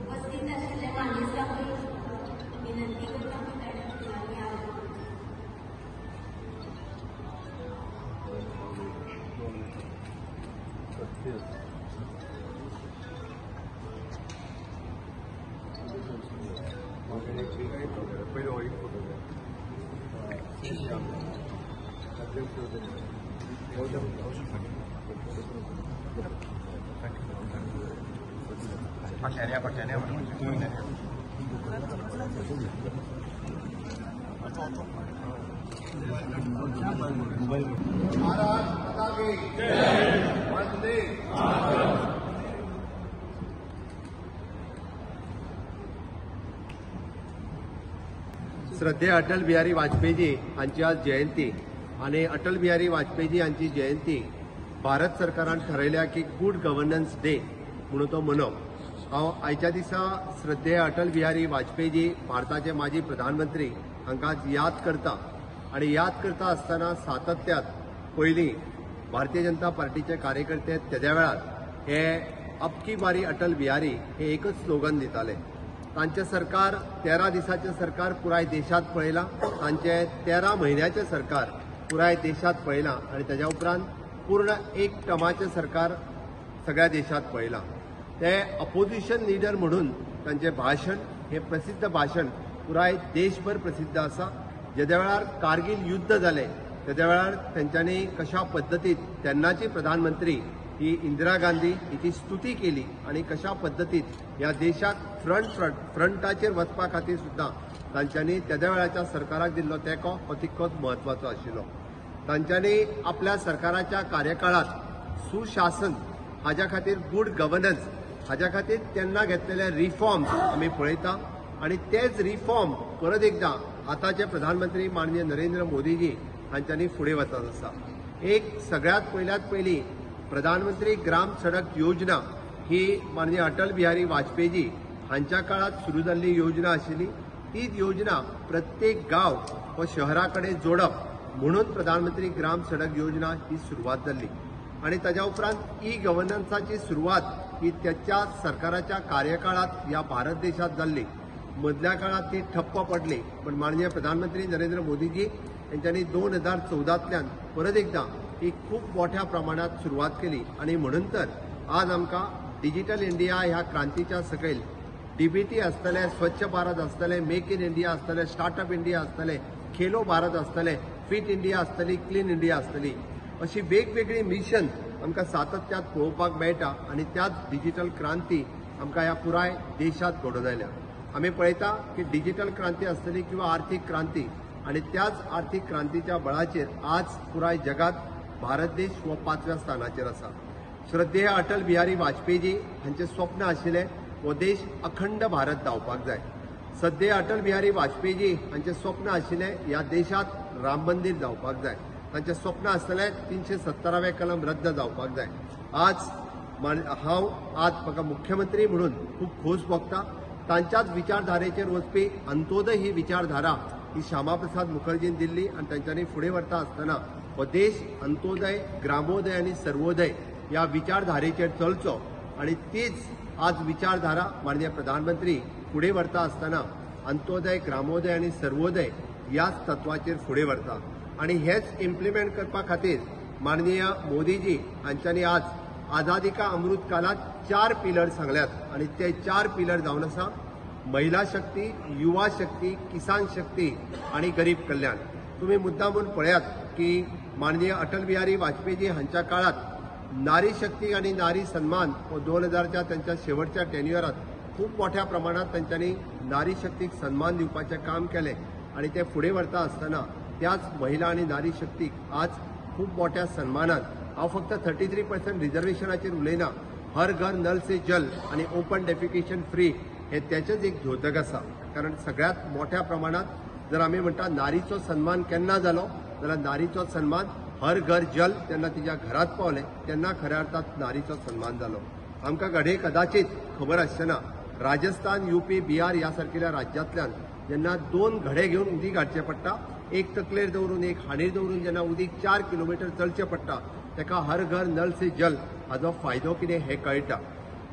उपस्थित आशिल्ले मानेस्तांकूय विनंती करता की ताणें फुलांनी याद करूं. भारत माता की जय। वंदे मातरम। श्रद्धेय अटल बिहारी वाजपेयी हांची आज जयंती आनी अटल बिहारी वाजपेयी हांची जयंती भारत सरकारान ठरयल्या की गुड गव्हर्नन्स डे म्हणून तो मनोवप. हांव आयच्या दिसा श्रद्धेय अटल बिहारी वाजपेयी भारताचे माजी प्रधानमंत्री हांकां याद करता आनी याद करता आसतना सातत्यात पयलीं भारतीय जनता पार्टीचे कार्यकर्ते तेद्या वेळार हे अब की बारी अटल बिहारी हे एकच स्लोगन दिताले. तांचें सरकार 13 दिसाचें सरकार पुराय देशांत पळयलां, तांचें 13 म्हयन्याचें सरकार पुराय देशांत पळयलां आनी ताज्या उपरांत पूर्ण एक टर्माचें सरकार सगळ्या देशांत पळयलां. ते अपोजिशन लिडर म्हणून तांचें भाशण हें प्रसिद्ध भाशण पुराय देशभर प्रसिद्ध आसा. जेद्या वेळार कारगिल युद्ध जालें तेद्या वेळार तेंच्यांनी कशा पद्दतीन तेन्नाची प्रधानमंत्री ही इंदिरा गांधी हिची स्तुती केली आनी कशा पद्दतीन ह्या देशाक फ्रंटाचेर वचपा खातीर सुद्दां तांच्यांनी तेद्या वेळाच्या सरकाराक दिल्लो तेंको हो तितकोच म्हत्वाचो आशिल्लो. तांच्यांनी आपल्या सरकाराच्या कार्यकाळांत सुशासन हाज्या खातीर गुड गव्हर्नन्स हाज्या खातीर तेन्ना घेतलेले रिफॉर्म्स आमी पळयता आनी तेच रिफॉर्म परत एकदां आतांचे प्रधानमंत्री माननीय नरेंद्र मोदीजी हांच्यांनी फुडें वचत आसा. एक सगळ्यांत पयल्यात पयलीं प्रधानमंत्री ग्राम सडक योजना ही माननीय अटल बिहारी वाजपेयी हांच्या काळांत सुरू जाल्ली योजना आशिल्ली. तीच योजना प्रत्येक गांव हो शहरा कडेन जोडप म्हणून प्रधानमंत्री ग्राम सडक योजना ही सुरवात जाल्ली आनी ताज्या उपरांत ई गव्हर्नन्साची सुरवात ही त्याच्या सरकाराच्या कार्यकाळांत ह्या भारत देशांत जाल्ली. मदल्या काळांत ती ठप्प पडली, पण माननीय प्रधानमंत्री नरेंद्र मोदीजी यांच्यांनी 2014तल्यान परत एकदां ही खूब मोठ्या प्रमाणात सुरवात केली आनी म्हणून तर आज आमकां डिजिटल इंडिया ह्या क्रांतीच्या सकयल डीबीटी आसतलें, स्वच्छ भारत आसतलें, मेक इन इंडिया आसतलें, स्टार्टअप इंडिया आसतलें, खेलो भारत आसतलें, फिट इंडिया आसतली, क्लीन इंडिया आसतली, अशी वेगवेगळी मिशन आमकां सातत्यात पळोवपाक मेळटा आनी त्याच डिजिटल क्रांती आमकां ह्या पुराय देशांत घडोवन आयल्या. आमी पळयता की डिजिटल क्रांती आसतली किंवा आर्थीक क्रांती आनी त्याच आर्थीक क्रांतीच्या बळाचेर आज पुराय जगात भारत देश हो 5व्या स्थानाचेर आसा. श्रद्धेय अटल बिहारी वाजपेयी हांचें स्वप्न आशिल्लें हो देश अखंड भारत जावपाक जाय. सद्य अटल बिहारी वाजपेयी हांचें स्वप्न आशिल्लें ह्या देशांत राम मंदीर जावपाक जाय. तांचें स्वप्न आसतलें 370वें कलम रद्द जावपाक जाय. आज हांव आज म्हाका मुख्यमंत्री म्हणून खूब खोस भोगता. तांच्याच विचारधारेचेर वचपी अंत्योदय ही विचारधारा ही श्यामाप्रसाद मुखर्जीन दिल्ली आनी तांच्यांनी फुडें व्हरता आसतना हो देश अंत्योदय, ग्रामोदय आनी सर्वोदय ह्या विचारधारेचेर चलचो आनी तीच आज विचारधारा माननीय प्रधानमंत्री फुडें व्हरता आसतना अंत्योदय, ग्रामोदय आनी सर्वोदय ह्याच तत्वाचेर फुडें व्हरता आनी हेच इम्प्लिमेंट करपा खातीर माननीय मोदीजी हांच्यांनी आज आझादी का अमृत कालात 4 पिलर सांगल्यात आनी ते 4 पिलर जावन आसा महिला शक्ती, युवा शक्ती, किसान शक्ती आनी गरीब कल्याण. तुमी मुद्दाम पळयात की माननीय अटल बिहारी वाजपेयी हांच्या काळात नारी शक्ती आनी नारी सन्मान हो 2000च्या तांच्या शेवटच्या टेन्युअरात खूब मोठ्या प्रमाणात तांच्यांनी नारी शक्तीक सन्मान दिवपाचें काम केलें आनी ते फुडें व्हरता आसतना त्याच महिला आनी नारी शक्तीक आज खूब मोठ्या सन्मानान हांव फक्त 33% रिजर्वेशनाचेर उलयना, हर घर नल से जल आनी ओपन डेफिकेशन फ्री हे त्याचेच एक द्योतक आसा. कारण सगळ्यात मोठ्या प्रमाणात जर आमी म्हणटा नारीचो सन्मान केन्ना जालो जाल्यार नारीचो सन्मान हर घर जल तेन्ना तिच्या घरात पावलें तेन्ना खऱ्या अर्थात नारीचो सन्मान जालो. आमकां घडये कदाचित खबर आसचें ना, राजस्थान, युपी, बिहार ह्या सारकिल्या राज्यांतल्यान जेन्ना 2 घडे घेवन उदीक हाडचें पडटा, एक तकलेर दवरून एक हांडीर दवरून जेन्ना उदीक 4 किलोमिटर चलचें पडटा, ताका हर घर नल से जल हाजो फायदो कितें हें कळटा.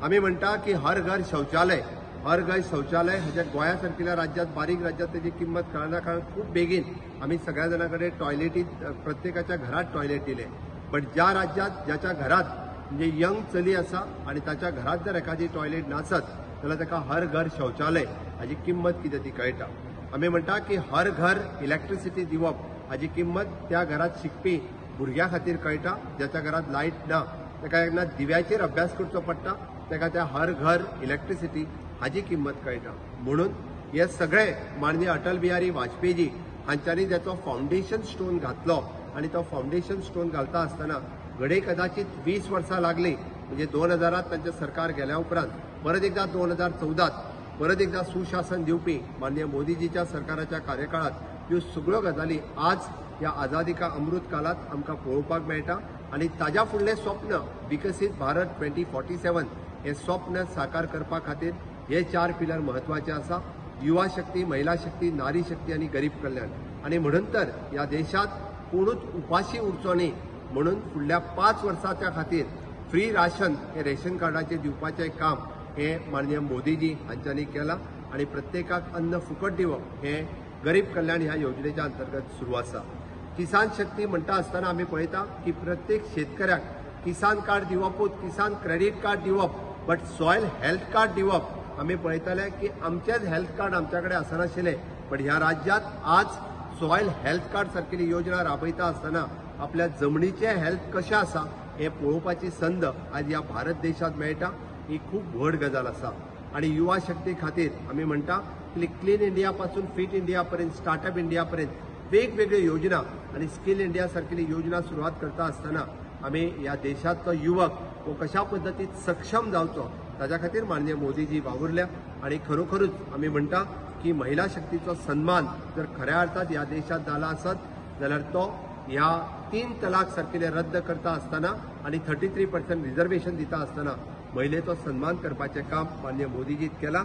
आमी म्हणटा की हर घर शौचालय, हर घर शौचालय हाच्या गोंया सारकिल्या राज्यांत, बारीक राज्यांत तेजी किंमत कळना, कारण खूब बेगीन आमी सगळ्या जाणां कडेन टॉयलेटी, प्रत्येकाच्या घरात टॉयलेट दिले. बट ज्या राज्यांत ज्याच्या घरात म्हणजे यंग चली आसा आनी ताच्या घरात जर एखादी टॉयलेट नासत जाल्यार ताका हर घर शौचालय हाजी किंमत कितें ती कळटा. आमी म्हणटा की हर घर इलेक्ट्रिसिटी दिवप हाजी किंमत त्या घरात शिकपी भुरग्या खातीर कळटा. ज्याच्या घरात लायट ना ताका एकदा दिव्याचेर अभ्यास करचो पडटा, ताका त्या हर घर इलेक्ट्रिसिटी हाजी किंमत कळटा. म्हणून हे सगळे माननीय अटल बिहारी वाजपेयी हांच्यांनी ज्याचो फावंडेशन स्टोन घातलो आनी तो फावंडेशन स्टोन घालता आसतना घडये कदाचित 20 वर्सां लागली, म्हणजे 2000 तांचें सरकार गेल्या उपरांत परत एकदा 2014 परत एकदा सुशासन दिवपी माननीय मोदीजीच्या सरकाराच्या कार्यकाळात ह्यो सगळ्यो गजाली आज ह्या आझादी का अमृत काळात आमकां पळोवपाक मेळटा. आनी ताज्या फुडलें स्वप्न विकसीत भारत 2047 हें स्वप्न साकार करपा खातीर हे 4 पिलर म्हत्वाचे आसा. युवा शक्ती, महिला शक्ती, नारी शक्ती आनी गरीब कल्याण. आनी म्हणून तर ह्या देशात कोणूच उपाशी उरचो न्ही म्हणून फुडल्या 5 वर्साच्या खातीर फ्री राशन हे रेशन कार्डाचेर दिवपाचें काम हे माननीय मोदीजी हांच्यांनी केलां आनी प्रत्येकाक अन्न फुकट दिवप हे गरीब कल्याण ह्या योजनेच्या अंतर्गत सुरू आसा. किसान शक्ती म्हणटा आसतना आमी पळयता की प्रत्येक शेतकऱ्याक किसान कार्ड दिवपूच, किसान क्रेडीट कार्ड दिवप, बट सॉयल हेल्थ कार्ड दिवप. आमी पळयताले की आमचेच हेल्थ कार्ड आमच्या कडेन आसनाशिल्लें, बट ह्या राज्यांत आज सॉयल हेल्थ कार्ड सारकेली योजना राबयता आसतना आपल्या जमनीचें हेल्थ कशें आसा हें पळोवपाची संद आज ह्या भारत देशांत मेळटा. ही खूब व्हड गजाल आसा. आनी युवा शक्ती खातीर आमी म्हणटा की क्लीन इंडिया पासून फिट इंडिया पर्यंत, स्टार्टअप इंडिया पर्यंत वेगवेगळ्यो योजना आनी स्कील इंडिया सारकेली योजना सुरवात करता आसतना आमी ह्या देशांतलो युवक हो कशा पद्दतीन सक्षम जावचो ताज्या खातीर माननीय मोदीजी वावुरल्या. आनी खरोखरूच आमी म्हणटा की महिला शक्तीचो सन्मान जर खऱ्या अर्थात ह्या देशांत जाला आसत जाल्यार तो ह्या 3 तलाक सारकेले रद्द करता आसतना आनी 33% रिजर्वेशन दिता आसतना महिलेचो सन्मान करपाचें काम माननीय मोदीजीत केलां.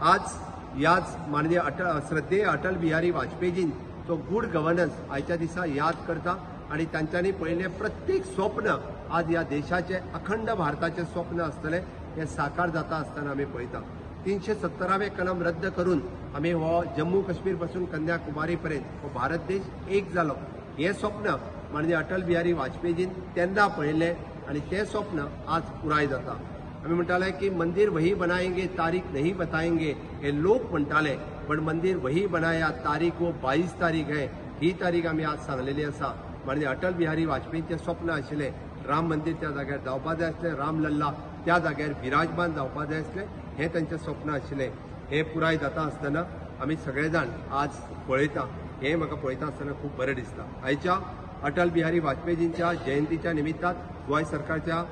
आज ह्याच माननीय श्रद्धेय अटल बिहारी वाजपेयीजीन तो गुड गव्हर्नन्स आयच्या दिसा याद करता आनी तांच्यांनी पळयल्लें प्रत्येक स्वप्न आज ह्या देशाचें अखंड भारताचें स्वप्न आसतलें हें साकार जाता आसतना आमी पळयता. 370वें कलम रद्द करून आमी हो जम्मू काश्मीर पासून कन्याकुमारी पर्यंत हो भारत देश एक जालो हें स्वप्न माननीय अटल बिहारी वाजपेयीजीन तेन्ना पळयल्लें आनी तें स्वप्न आज पुराय जाता. आमी म्हणटाले की मंदिर वही बनाएंगे तारीख नहीं बताएंगे हे लोक म्हणटाले, पण मंदिर वही बनाया तारीख वो 22 तारीख है, ही तारीख आमी आज सांगलेली आसा. माननीय अटल बिहारी वाजपेयीचें स्वप्न आशिल्लें राम मंदिर त्या जाग्यार जावपा जाय आसलें, रामलल्ला त्या जाग्यार विराजमान जावपा जाय आसलें, हें तांचें स्वप्न आशिल्लें. हें पुराय जाता आसतना आमी सगळे जाण आज पळयता, हें म्हाका पळयता आसतना खूब बरें दिसता. आयच्या अटल बिहारी वाजपेयीजींच्या जयंतीच्या निमित्तान गोंय सरकारच्या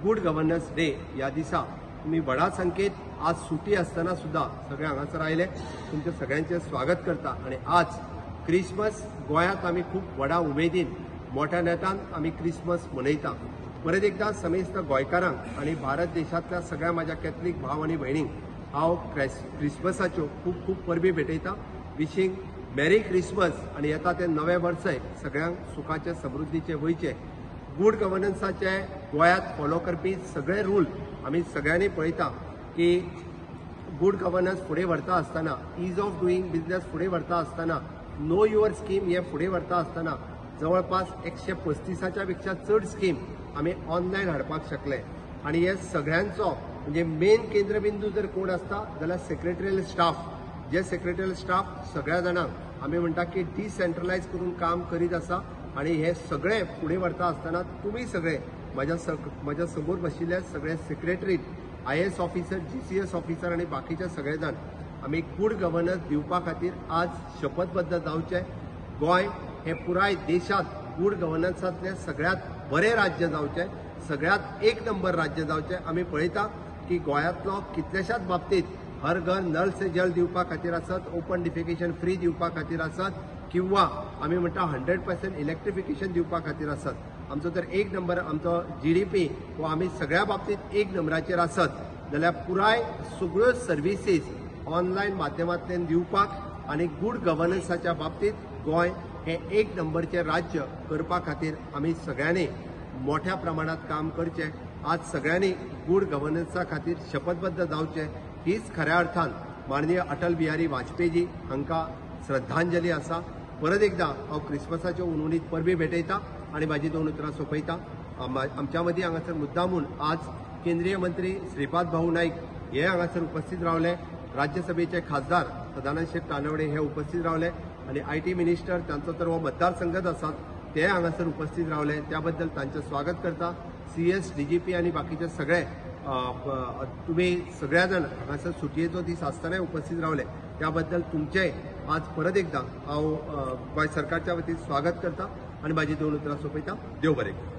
गुड गव्हर्नन्स डे ह्या दिसा तुमी व्हडा संख्येत आज सुटी आसतना सुद्दां सगळे हांगासर आयले, तुमचें सगळ्यांचें स्वागत करता. आनी आज क्रिसमस गोंयांत आमी खूब व्हडा उमेदीन मोठ्या नेटान आमी क्रिसमस मनयता. परत एकदां समेस्त गोंयकारांक आनी भारत देशांतल्या सगळ्या म्हाज्या कॅथलीक भाव आनी भयणींक हांव क्रिसमसाच्यो खूब खूब परबी भेटयता. विशींग मॅरी क्रिसमस आनी येता तें नवें वर्सय सगळ्यांक सुखाचें समृद्धीचें वयचें. गुड गव्हर्नन्साचे गोंयांत फॉलो करपी सगळे रूल आमी सगळ्यांनी पळयता की गुड गव्हर्नन्स फुडें व्हरता आसतना, is of doing business फुडें व्हरता आसतना, नो your scheme हे फुडें व्हरता आसतना जवळपास 135 पेक्षा चड स्कीम आमी ऑनलायन हाडपाक शकले. आनी हे सगळ्यांचो म्हणजे मेन केंद्रबिंदू जर कोण आसता जाल्यार सेक्रेटरियल स्टाफ, जे सेक्रेटरियल स्टाफ सगळ्या जाणांक आमी म्हणटा की डिसेंट्रलायज करून काम करीत आसा. आनी हे सगळे फुडें व्हरता आसतना तुमी सगळे म्हाज्या समोर बशिल्ले सगळे secretary, IAS officer, GCS officer आनी बाकीचे सगळे जाण आमी गुड गव्हर्नन्स दिवपा खातीर आज शपथबद्ध जावचें. गोंय हे पुराय देशांत गुड गव्हर्नन्सांतलें सगळ्यांत बरें राज्य जावचें, सगळ्यांत एक नंबर राज्य जावचें. आमी पळयता की गोंयांतलो कितल्याशाच बाबतींत हर घर नल से जल दिवपा खातीर आसत, ओपन डिफिकेशन फ्री दिवपा खातीर आसत, किंवा आमी म्हणटा 100% इलेक्ट्रिफिकेशन दिवपा खातीर आसत, आमचो तर एक नंबर आमचो GDP हो आमी सगळ्या बाबतींत एक नंबराचेर आसत. जाल्यार पुराय सगळ्यो सर्विसीस ऑनलायन माध्यमांतल्यान दिवपाक आनी गूड गव्हर्नन्साच्या बाबतींत गोंय हें एक नंबरचें राज्य करपा खातीर आमी सगळ्यांनी मोठ्या प्रमाणात काम करचें. आज सगळ्यांनी गूड गव्हर्नन्सा खातीर शपथबद्ध जावचें हीच खऱ्या अर्थान माननीय अटल बिहारी वाजपेयीजी हांकां श्रद्धांजली आसा. परत एकदां हांव क्रिसमसाच्यो उनउनीत परबी भेटयता आनी म्हाजी दोन उतरां सोंपयता. आमच्या मदीं हांगासर मुद्दामून आज केंद्रीय मंत्री श्रीपाद भाऊ नाईक हे हांगासर उपस्थित रावले, राज्यसभेचे खासदार सदानंद शेट तानवडे हे उपस्थित रावले आनी IT minister तांचो तर हो मतदारसंघच आसात ते हांगासर उपस्थित रावले, त्याबद्दल तांचें स्वागत करता. CS, DGP आनी बाकीचे सगळे तुमी सगळ्या जाण हांगासर सुटयेचो दीस आसतनाय उपस्थित रावले त्याबद्दल तुमचें आज परत एकदां हांव गोंय सरकारच्या वतीन स्वागत करता आनी म्हाजी दोन उतरां सोंपयता. देव बरें करूं.